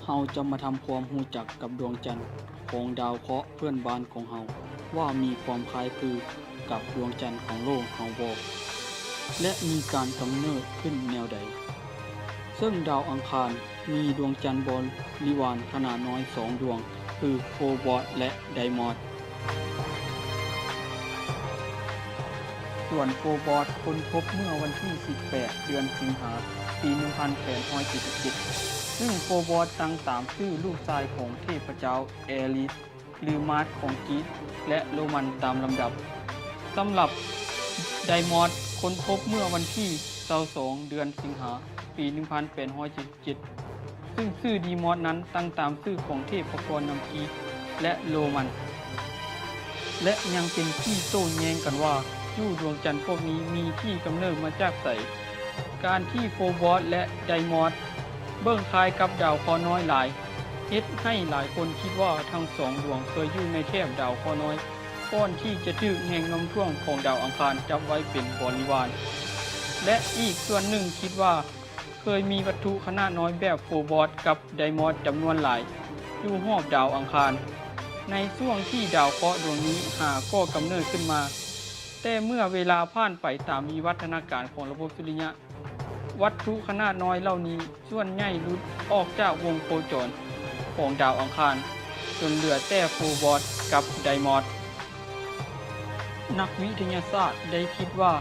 ເຮົາຈະມາທຳຄວາມຮູ້ຈັກກັບດວງຈັນຂອງດາວເຄາະເພື່ອນບ້ານຂອງເຮົາ ວ່າມີຄວາມຄ້າຍຄືກັບດວງຈັນຂອງໂລກເຮົາບໍ່ ແລະ ມີການກຳເນີດຂຶ້ນແນວໃດ. ເຊິ່ງດາວອັງຄານມີດວງຈັນບໍລິວານຂະໜາດນ້ອຍສອງດວງ ຄືໂຟບອສ ແລະ ໄດມອດ. ສ່ວນໂຟບອສຄົ້ນພົບເມື່ອວັນທີສິບແປດ ເດືອນສິງຫາ ປີໜຶ່ງພັນແປດຮ້ອຍເຈັດສິບເຈັດ ຊຶ່ງໂຟບອສຕັ້ງຕາມຊື່ລູກຊາຍຂອງເທບພະເຈົ້າແອລິສ ຫຼື ມາສຂອງກຣີກ ແລະ ໂຣມັນຕາມລຳດັບ. ສຳລັບໄດມອດ ຄົ້ນພົບເມື່ອວັນທີຊາວສອງ ເດືອນສິງຫາ ປີໜຶ່ງພັນແປດຮ້ອຍເຈັດສິບເຈັດ ຊຶ່ງຊື່ດີມອດນັ້ນຕັ້ງຕາມຊື່ຂອງເທບພະກອນນຳກຣີກ ແລະ ໂຣມັນ ແລະ ຍັງເປັນທີ່ໂຕ້ແຍ້ງກັນວ່າ ຢູ່ດວງຈັນພວກນີ້ມີທີ່ກຳເນີດມາຈາກໃສ. ການທີ່ໂຟບອສ ແລະ ໄດມອດ ເບິ່ງຄ້າຍກັບດາວເຄາະນ້ອຍຫຼາຍ ເຮັດໃຫ້ຫຼາຍຄົນຄິດວ່າທັງສອງດວງເຄີຍຢູ່ໃນແຖບດາວເຄາະນ້ອຍ ກ່ອນທີ່ຈະຖືກແຮງໂນ້ມຖ່ວງຂອງດາວອັງຄານຈັບໄວ້ເປັນບໍລິວານ ແລະ ອີກສ່ວນໜຶ່ງຄິດວ່າ ເຄີຍມີວັດຖຸຂະໜາດນ້ອຍແບບໂຟບອສ ກັບ ໄດມອດ ຈຳນວນຫຼາຍຢູ່ຮອບດາວອັງຄານ ໃນຊ່ວງທີ່ດາວເຄາະດວງນີ້ຫາກໍ່ກຳເນີດຂຶ້ນມາ. ແຕ່ເມື່ອເວລາຜ່ານໄປຕາມວິວັດທະນາການຂອງລະບົບສຸລິຍະ, ວັດຖຸຂະໜາດນ້ອຍເຫຼົ່ານີ້ສ່ວນໃຫຍ່ຫຼຸດອອກຈາກວົງໂຄຈອນຂອງດາວອັງຄານ, ຈົນເຫຼືອແຕ່ໂຟບອສ ກັບ ໄດມອດ. ນັກວິທະຍາສາດໄດ້ຄິດວ່າ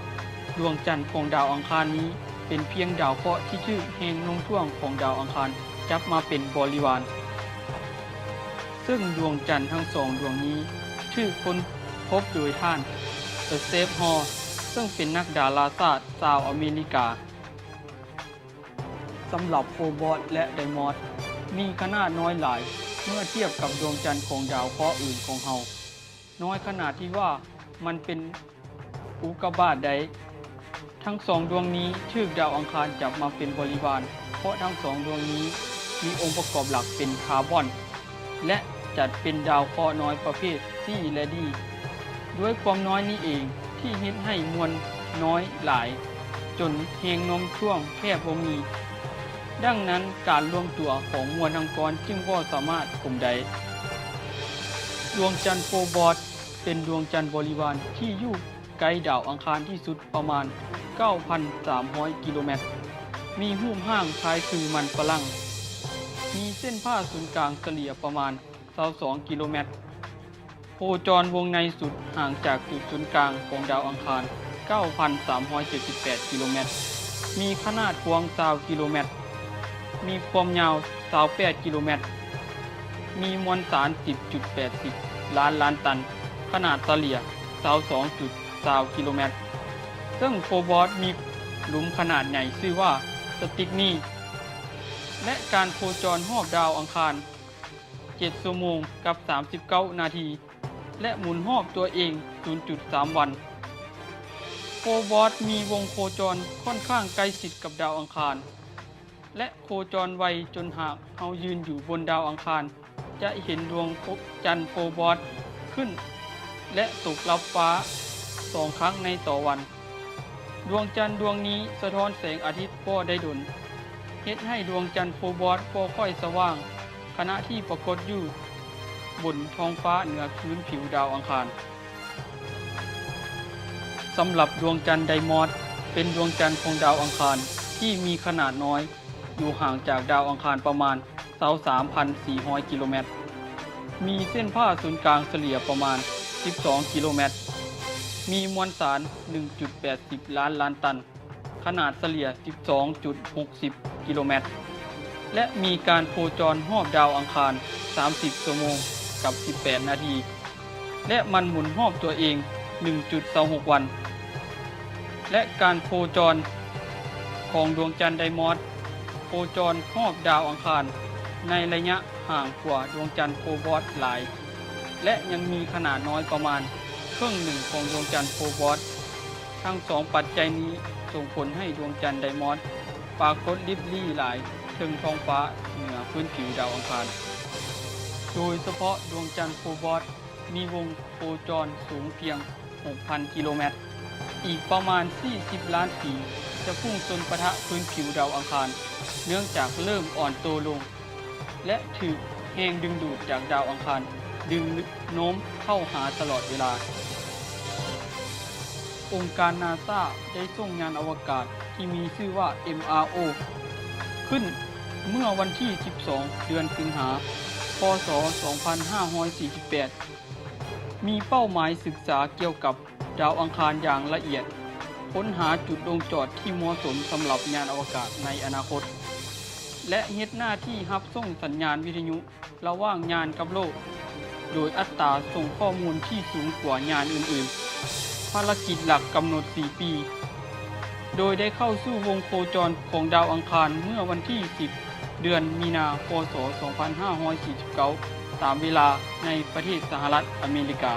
ດວງຈັນຂອງດາວອັງຄານນີ້ເປັນພຽງດາວເຄາະທີ່ຖືກແຮງໂນ້ມຖ່ວງຂອງດາວອັງຄານຈັບມາເປັນບໍລິວານ. ເຊິ່ງດວງຈັນທັງສອງດວງນີ້ຖືກຄົ້ນພົບໂດຍທ່ານ ເອີເຊບ ຮໍ ເຊິ່ງເປັນນັກດາລາສາດຊາວອາເມລິກາ. ສຳລັບໂຟບອສ ແລະ ໄດມອດ ມີຂະໜາດນ້ອຍຫຼາຍເມື່ອທຽບກັບດວງຈັນຂອງດາວເຄາະອື່ນຂອງເຮົາ. ນ້ອຍຂະໜາດທີ່ວ່າມັນເປັນອຸກາບາດໄດ້. ທັງສອງດວງນີ້ຖືກດາວອັງຄານຈັບມາເປັນບໍລິວານ ເພາະທັງສອງດວງນີ້ມີອົງປະກອບຫຼັກເປັນຄາບອນ ແລະ ຈັດເປັນດາວເຄາະນ້ອຍປະເພດ C ແລະ D. ດ້ວຍຄວາມນ້ອຍນີ້ເອງທີ່ເຮັດໃຫ້ມວນນ້ອຍຫຼາຍ ຈົນແຮງໂນ້ມຖ່ວງແທບບໍ່ມີ. ດັ່ງນັ້ນ, ການລວມຕົວຂອງມວນທັງກ້ອນຈຶ່ງບໍ່ສາມາດກົມໄດ້. ດວງຈັນໂຟບອສ ເປັນດວງຈັນບໍລິວານທີ່ຢູ່ໃກ້ດາວອັງຄານທີ່ສຸດປະມານເກົ້າພັນສາມຮ້ອຍກິໂລແມັດ, ມີຮູບຮ່າງຄ້າຍຄືມັນຝຣັ່ງ, ມີເສັ້ນຜ່າສູນກາງສະເລ່ຍປະມານຊາວສອງກິໂລແມັດ. ໂຄຈອນວົງໃນສຸດຫ່າງຈາກຈຸດສູນກາງຂອງດາວອັງຄານເກົ້າພັນສາມຮ້ອຍເຈັດສິບແປດກິໂລແມັດ, ມີຂະໜາດກວ້າງຊາວກິໂລແມັດ, ມີຄວາມຍາວຊາວແປດກິໂລແມັດ, ມີມວນສານສິບຈຸດແປດສິບລ້ານລ້ານຕັນ, ຂະໜາດສະເລ່ຍຊາວສອງຈຸດຊາວກິໂລແມັດ. ເຊິ່ງໂຟບອສມີຫຼຸມຂະໜາດໃຫຍ່ຊື່ວ່າ ສະຕິກນີ ແລະ ການໂຄຈອນຮອບດາວອັງຄານ ເຈັດຊົ່ວໂມງກັບສາມສິບເກົ້ານາທີ ແລະ ໝູນຮອບຕົວເອງສູນຈຸດສາມວັນ. ໂຟບອສມີວົງໂຄຈອນຂ້ອນຂ້າງໃກ້ຊິດກັບດາວອັງຄານ ແລະ ໂຄຈອນໄວຈົນຫາກເຮົາຢືນຢູ່ບົນດາວອັງຄານ ຈະເຫັນດວງຈັນໂຟບອສຂຶ້ນ ແລະ ຕົກລັບຟ້າສອງຄັ້ງໃນຕໍ່ວັນ. ດວງຈັນດວງນີ້ສະທ້ອນແສງອາທິດບໍ່ໄດ້ດົນ, ເຮັດໃຫ້ດວງຈັນໂຟບອສບໍ່ຄ່ອຍສະຫວ່າງ ຂະນະທີ່ປາກົດຢູ່ບົນທ້ອງຟ້າເໜືອພື້ນຜິວດາວອັງຄານ. ສຳລັບດວງຈັນໄດມອດ ເປັນດວງຈັນຂອງດາວອັງຄານທີ່ມີຂະໜາດນ້ອຍ, ຢູ່ຫ່າງຈາກດາວອັງຄານປະມານຊາວສາມພັນສີ່ຮ້ອຍກິໂລແມັດ, ມີເສັ້ນຜ່າສູນກາງສະເລ່ຍປະມານສິບສອງກິໂລແມັດ, ມີມວນສານໜຶ່ງຈຸດແປດສິບລ້ານລ້ານຕັນ, ຂະໜາດສະເລ່ຍສິບສອງຈຸດຫົກສິບກິໂລແມັດ ແລະ ມີການໂຄຈອນຮອບດາວອັງຄານສາມສິບຊົ່ວໂມງກັບສິບແປດນາທີ ແລະ ມັນໝູນຮອບຕົວເອງໜຶ່ງຈຸດຊາວຫົກວັນ ແລະ ການໂຄຈອນຂອງດວງຈັນໄດມອດ ໂຄຈອນຮອບດາວອັງຄານໃນໄລຍະຫ່າງກວ່າດວງຈັນໂຟບອສຫຼາຍ ແລະ ຍັງມີຂະໜາດນ້ອຍປະມານເຄິ່ງໜຶ່ງຂອງດວງຈັນໂຟບອສ. ທັງສອງປັດໄຈນີ້ສົ່ງຜົນໃຫ້ດວງຈັນໄດມອດປາກົດລິບລີ້ຫຼາຍເທິງທ້ອງຟ້າເໜືອພື້ນຜິວດາວອັງຄານ. ໂດຍສະເພາະດວງຈັນໂຟບອສມີວົງໂຄຈອນສູງພຽງຫົກພັນກິໂລແມັດ, ອີກປະມານສີ່ສິບລ້ານປີຈະພຸ່ງຊົນປະທະພື້ນຜິວດາວອັງຄານ ເນື່ອງຈາກເລີ່ມອ່ອນໂຕລົງ. ແລະ ຖືກແຮງດຶງດູດຈາກດາວອັງຄານດຶງໂນ້ມເຂົ້າຫາຕະຫຼອດເວລາ. ອົງການນາຊາໄດ້ສົ່ງຍານອະວະກາດທີ່ມີຊື່ວ່າ ເອັມອາໂອ ຂຶ້ນເມື່ອວັນທີສິບສອງ ເດືອນສິງຫາ ພ.ສ. ສອງພັນຫ້າຮ້ອຍສີ່ສິບແປດ ມີເປົ້າໝາຍສຶກສາກ່ຽວກັບດາວອັງຄານຢ່າງລະອຽດ, ຄົ້ນຫາຈຸດລົງຈອດທີ່ເໝາະສົມສຳລັບຍານອະວະກາດໃນອະນາຄົດ ແລະ ເຮັດໜ້າທີ່ຮັບສົ່ງສັນຍານວິທະຍຸລະຫວ່າງຍານກັບໂລກ ໂດຍອັດຕາສົ່ງຂໍ້ມູນທີ່ສູງກວ່າຍານອື່ນໆ. ພາລະກິດຫຼັກກຳນົດສີ່ປີ ໂດຍໄດ້ເຂົ້າສູ່ວົງໂຄຈອນຂອງດາວອັງຄານເມື່ອວັນທີສິບ ເດືອນມີນາ ພ.ສ. ສອງພັນຫ້າຮ້ອຍສີ່ສິບເກົ້າ ຕາມເວລາໃນປະເທດສະຫະລັດອາເມລິກາ.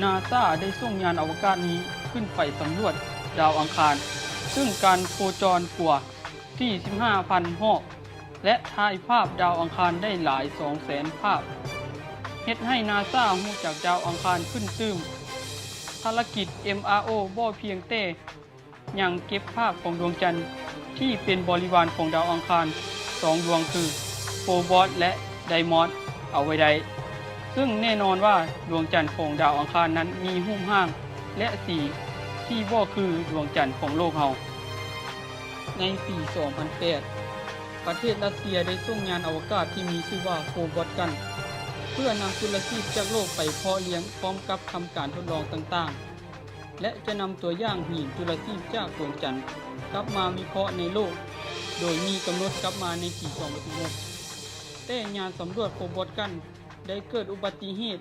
ນາຊາໄດ້ສົ່ງຍານອະວະກາດນີ້ຂຶ້ນໄປສຳຫຼວດດາວອັງຄານ, ເຊິ່ງການໂຄຈອນກວ່າສີ່ສິບຫ້າພັນຮອບ ແລະ ຖ່າຍພາບດາວອັງຄານໄດ້ຫຼາຍສອງແສນພາບ, ເຮັດໃຫ້ນາຊາຮູ້ຈັກດາວອັງຄານຂຶ້ນຕື່ມ. ພາລະກິດ ເອັມອາໂອ ບໍ່ພຽງແຕ່ ຍັງເກັບພາບຂອງດວງຈັນທີ່ເປັນບໍລິວານຂອງດາວອັງຄານສອງດວງຄື ໂຟບອດ ແລະ ໄດມອດ ເອົາໄວ້ໄດ້, ເຊິ່ງແນ່ນອນວ່າດວງຈັນຂອງດາວອັງຄານນັ້ນມີຮູບຮ່າງ ແລະ ສີທີ່ບໍ່ຄືດວງຈັນຂອງໂລກເຮົາ. ໃນປີສອງພັນແປດ ປະເທດຣັດເຊຍໄດ້ສົ່ງຍານອະວະກາດທີ່ມີຊື່ວ່າ ໂຟບອດກັນ ເພື່ອນຳຈຸລະຊີບຈາກໂລກໄປເພາະລ້ຽງພ້ອມກັບທຳການທົດລອງຕ່າງໆ ແລະ ຈະນຳຕົວຢ່າງຫີນຈຸລະຊີບຈາກດວງຈັນກັບມາວິເຄາະໃນໂລກ, ໂດຍມີກຳນົດກັບມາໃນປີສອງພັນສິບຫົກ ແຕ່ຍານສຳຫຼວດໂຟບອດກັນໄດ້ເກີດອຸບັດຕິເຫດ,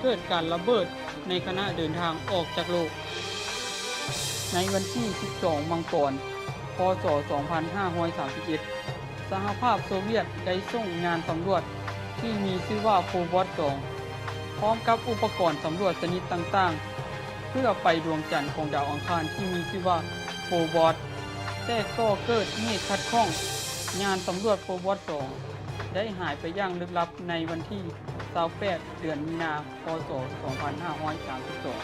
ເກີດການລະເບີດໃນຂະນະເດີນທາງອອກຈາກໂລກ. ໃນວັນທີສິບສອງ ມັງກອນ ພ.ສ. ສອງພັນຫ້າຮ້ອຍສາມສິບເອັດ ສະຫະພາບໂຊວຽດໄດ້ສົ່ງຍານສຳຫຼວດທີ່ມີຊື່ວ່າ ໂຟບອດສອງ ພ້ອມກັບອຸປະກອນສຳຫຼວດຊະນິດຕ່າງໆ ເພື່ອໄປດວງຈັນຂອງດາວອັງຄານທີ່ມີຊື່ວ່າ ໂຟບອດ ແຕ່ກໍເກີດເຫດຂັດຂ້ອງ, ຍານສຳຫຼວດໂຟບອດສອງ ໄດ້ຫາຍໄປຢ່າງລຶກລັບໃນວັນທີຊາວແປດ ເດືອນມີນາ ພ.ສ. ສອງພັນຫ້າຮ້ອຍສາມສິບສອງ.